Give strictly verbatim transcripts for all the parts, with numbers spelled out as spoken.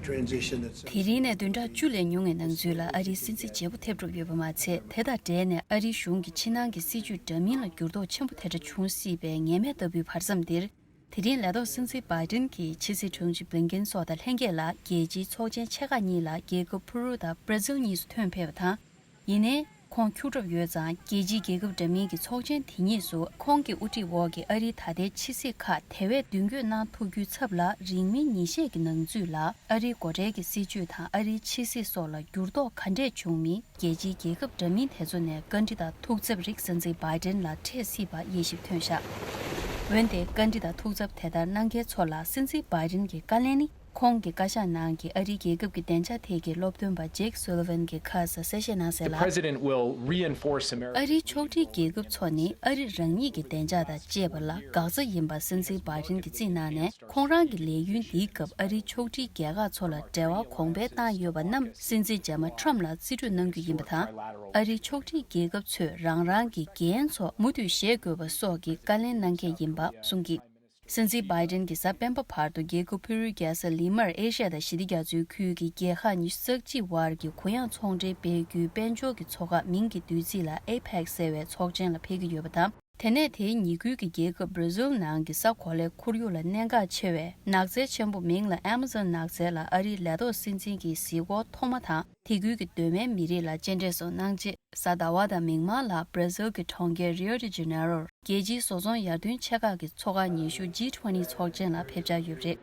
དེ་རིང་ནས་བདུན་ཕྲག་བཅུ་ལས་ཉུང་བའི་ནང་ཚུད་ལ་ཨ་རིའི་སྲིད་འཛིན་བརྗེ་པོ་ཐེབས་གྲབས་ཡོད་པ་མ་ཚད། དེ་དང་འབྲེལ་ནས་ཨ་རིའི་གཞུང་གི་ཕྱི་ནང་གི་སྲིད་བྱུས་འདྲ་མིན་ལ་འགྱུར་ལྡོག་ཆེན་པོ་དེ་འདྲ་འབྱུང་སྲིད་པའི་ངེས་མེད་ལྟ་བུའི་བར་མཚམས་འདིར། དེ་རིང་ལས་ཐོག་སྲིད་འཛིན་བྷའི་ཏིན་གྱིས་ཕྱི་སྲིད་དྲུང་ཆེ་བྷི་ལིན་ཀེན་སོགས་དང་ལྷན་རྒྱས་ལ་རྒྱལ་སྤྱིའི་ཚོགས་ཆེན་ཆེ་ཁག་གཉིས་ལ་རྒྱལ་ཁབ་ཕུ་རུ་དང་བྷར་ཛིལ་གཉིས་སུ་ཐོན་ཕེབས་པ་དང་། ཡིན་ནའི། ཁོང་འཁྱུག་གྲབས་ཡོད་ཙང་རྒྱལ་སྤྱིའི་རྒྱལ་ཁབ་འདྲ་མིན་གྱི་ཚོགས་ཆེན་དེ་གཉིས་སུ་ཁོང་གི་དབུ་ཁྲིད་འོག་གི་ཨ་རིའི་ད་ལྟའི་ཕྱི་སྲིད་ཁག་དེ་བས་མདུན་སྐྱོད་གནང་ཐུབ་རྒྱུའི་ཚབ་ལ་རིང་མིན་ཉིན་ཤས་ཀྱི་ནང་ཚུད་ལ་ཨ་རིའི་འགོ་ཁྲིད་ཀྱི་སྲིད་བྱུས་དང་ཨ་རིའི་ཕྱི་སྲིད་སོགས་ལ་འགྱུར་ལྡོག་ག་འདྲས་བྱུང་མིན་རྒྱལ་སྤྱིའི་རྒྱལ་ཁབ་འདྲ་མིན་དེ་ཚོ་ནས་བཀའ་འདྲི་དང་ཐུགས་འཚབ་རིགས་སྲིད་འཛིན་བྷའི་ཏིན་ལ་འཕྲད་སྲིད་པ་དབྱེ་ཞིབ་ཐོན་ཤག་འོན་ཏེ་བཀའ་འདྲི་དང་ཐུགས་འཚབ་དེ་ལྟར་གནང་མཁན་ཚོ་ལ་སྲིད་འཛིན་བྷའི་ཏིན་གྱི་བཀའ་ལན་ནི། ཁོང་གི་བཀའ་ཤག་ནང་གི་ཨ་རིའི་རྒྱལ་ཁབ་ཀྱི་བདེ་འཇགས་ཐད་ཀྱི་སློབ་སྟོན་པ་ཇེག་སོ་ལི་ཝན་གྱིས་ཁ་ས་གསལ་བཤད་གནང་གསལ་ལ། President will reinforce America. ཨ་རིའི་ཕྱོགས་སྒྲིག་རྒྱལ་ཁབ་ཚོ་ནི་ཨ་རི་རང་ཉིད་ཀྱི་བདེ་འཇགས་དང་བཅས་པ་ལ་འགག་རྩ་ཡིན་པ་སྲིད་འཛིན་བྷའི་ཏིན་གྱིས་རྩིས་གནང་ནས། ཁོང་རང་གི་ལས་ཡུན་འདིའི་སྐབས་ཨ་རིའི་ཕྱོགས་སྒྲིག་རྒྱལ་ཁག་ཚོ་ལ་འབྲེལ་བ་གོང་འཕེལ་བཏང་ཡོད་པ་རྣམས་སྲིད་འཛིན་རྗེས་མ་ཁྲམ་ལ་རྩིས་སྤྲོད་གནང་རྒྱུ་ཡིན་པ་དང་། ཨ་རིའི་ཕྱོགས་སྒྲིག་རྒྱལ་ཁབ་ཚོས་རང་རང་གི་འགན་ཚོ་མུ་མཐུད་བཞེས་དགོས་པ་སོགས་ཀྱི་བཀའ་ལན་གནང་མཁན་ཡིན་པ་གསུངས་ཀྱིས། སྲིད་འཛིན་བྷའི་ཏིན་གྱིས་གཟའ་སྤེན་པ་བར་དུ་རྒྱལ་ཁབ་ཕུ་རུའི་རྒྱལ་ས་ལི་མར་ཨེ་ཤ་ཡ་དང་ཞི་བདེ་རྒྱ་མཚོའི་ཁུལ་གྱི་རྒྱལ་ཁག་ཉི་ཤུ་རྩ་གཅིག་དབར་གྱི་གུ་ཡངས་ཚོང་འབྲེལ་སྤེལ་རྒྱུའི་དཔལ་འབྱོར་གྱི་ཚོགས་ཁག་མིང་གི་བསྡུས་ཚིག་ལ་ཨེ་པེག་ཟེར་བའི་ཚོགས་ཆེན་ལ་ཕེབས་ཀྱི་ཡོད་པ་དང་། དེ་ནས་དེའི་ཉེ་ཁུལ་གྱི་རྒྱལ་ཁབ་བྷར་ཛིལ་ནང་གི་ས་གོ་ལའི་ཁོར་ཡུག་ལ་གནད་འགག་ཆེ་བའི་ནགས་ཚལ་ཆེན་པོ་མིང་ལ་ཨེ་མ་ཛོན་ནགས་ཚལ་ལ་ཨ་རིའི་ལས་ཐོག་སྲིད་འཛིན་གྱི་གཟིགས་སྐོར་ཐོག་མ་དང་། དེ་ཁུལ་གྱི་གདོད་མའི་མི་རིགས་ལ་སྤྱན་འདྲེན་སོགས་གནང་རྗེས། གཟའ་ཟླ་བ་དང་མིག་དམར་ལ་བྷར་ཛིལ་གྱི་གྲོང་ཁྱེར་རིའོ་ཌི་ཇེ་ནེ་རོར་རྒྱལ་སྤྱིའི་བཟོ་ཚོང་ཡར་ཐོན་ཆེ་ཁག་གི་ཚོགས་ཁག་ཉི་ཤུ་ཇི་ཊུ་ཝེན་ཊི་ཚོགས་ཆེན་ལ་ཕེབས་འཆར་ཡོད་པ་རེད།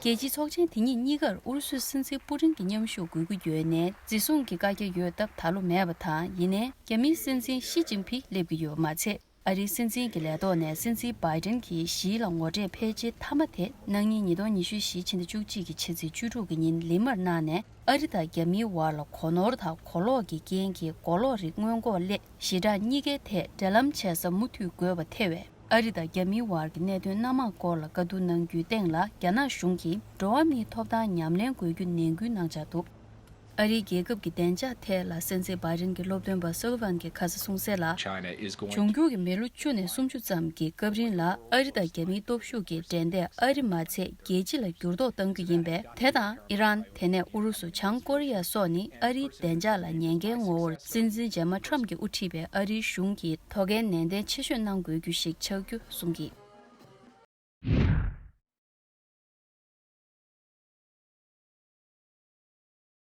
རྒྱལ་སྤྱིའི་ཚོགས་ཆེན་དེ་གཉིས་གཉིས་ཀར་ཨུ་རུ་སུའི་སྲིད་འཛིན་པུ་ཏིན་གྱི་མཉམ་ཞུགས་དགོས་ཀྱི་ཡོད་ནའི་བརྩི་སྲུང་གི་བཀའ་རྒྱ་ཡོད་སྟབས་ད་ལོ་མེད་པ་དང་། ཡིན་ནའི་རྒྱ་མིའི་སྲིད་འཛིན་ཞི་ཅིན་ཕིང་སླེབས་ཀྱི་ཡོད་པ་མ་ཚད། ཨ་རིའི་སྲིད་འཛིན་གྱི་ལས་ཐོག་ནས་སྲིད་འཛིན་བྷའི་ཏིན་གྱི་ཞི་ལ་ངོ་འཕྲད་ཕལ་ཆེར་མཐའ་མ་དེ་གནངས་ཉིན་ཉིས་སྟོང་ཉི་ཤུ་ཕྱི་ཟླ་བཅུ་གཅིག་གི་ཕྱི་ཚེས་བཅུ་དྲུག་གི་ཉིན་ལི་མར་གནང་ནས། ཨ་རི་དང་རྒྱ་མིའི་བར་ལ་གོ་ནོར་དང་གོ་ལོག་གི་རྐྱེན་གྱིས་གོ་ལོག་རིགས་སྔོན་འགོག་སླད་ཞི་དྲག་གཉིས་ཀའི་ཐད་འབྲེལ་ལམ་བྱེད་ས་མུ་མཐུད་དགོས་པ་ཐེ་བའི་ཨ་རི་དང་རྒྱ་མིའི་བར་གྱི་གནད་དོན་སྣ་མང་སྐོར་ལ་བཀའ་བསྡུར་གནང་རྒྱུའི་སྟེང་ལ། རྒྱ་ནག་གཞུང་གིས་འགྲོ་བ་མིའི་ཐོབ་ཐང་ཉམས་ལེན་དགོས་རྒྱུ་ནན་སྐུལ་གནང་འཆར་འདུག་ཨ་རིའི་རྒྱལ་ཁབ་ཀྱི་བདེ་འཇགས་ཐད་ལ་སྲིད་འཛིན་བྷའི་ཏིན་གྱི་སློབ་སྟོན་པ་སོ་ལི་ཝན་གྱིས་ཁ་ས་གསུངས་གསལ་ལ། China is going འབྱུང་འགྱུར་གྱི་མི་ལོ་བཅུ་ནས་སུམ་ཅུ་ཙམ་གྱི་སྐབས་རིང་ལ་ཨ་རི་དང་རྒྱ་མིའི་སྟོབས་ཤུགས་ཀྱི་འགྲན་ཟླས་ཨ་རི་མ་ཚད་རྒྱལ་སྤྱི་ལ་འགྱུར་ལྡོག་གཏང་རྒྱུ་ཡིན་པས། དེ་དང་ཨི་རན། དེ་ནས་ཨུ་རུ་སུ། བྱང་ཀོ་རི་ཡ་སོགས་ནི་ཨ་རིའི་བདེ་འཇགས་ལ་ཉེན་ཁའི་ངོ་བོར་སྲིད་འཛིན་རྗེས་མ་ཁྲམ་གྱིས་དབུ་ཁྲིད་པའི་ཨ་རིའི་གཞུང་གིས་དོ་འགེལ་ནན་ཏན་ཆེ་ཤོས་གནང་དགོས་རྒྱུ་ཞིག་ཆགས་རྒྱུ་གསུངས་ཀྱིས།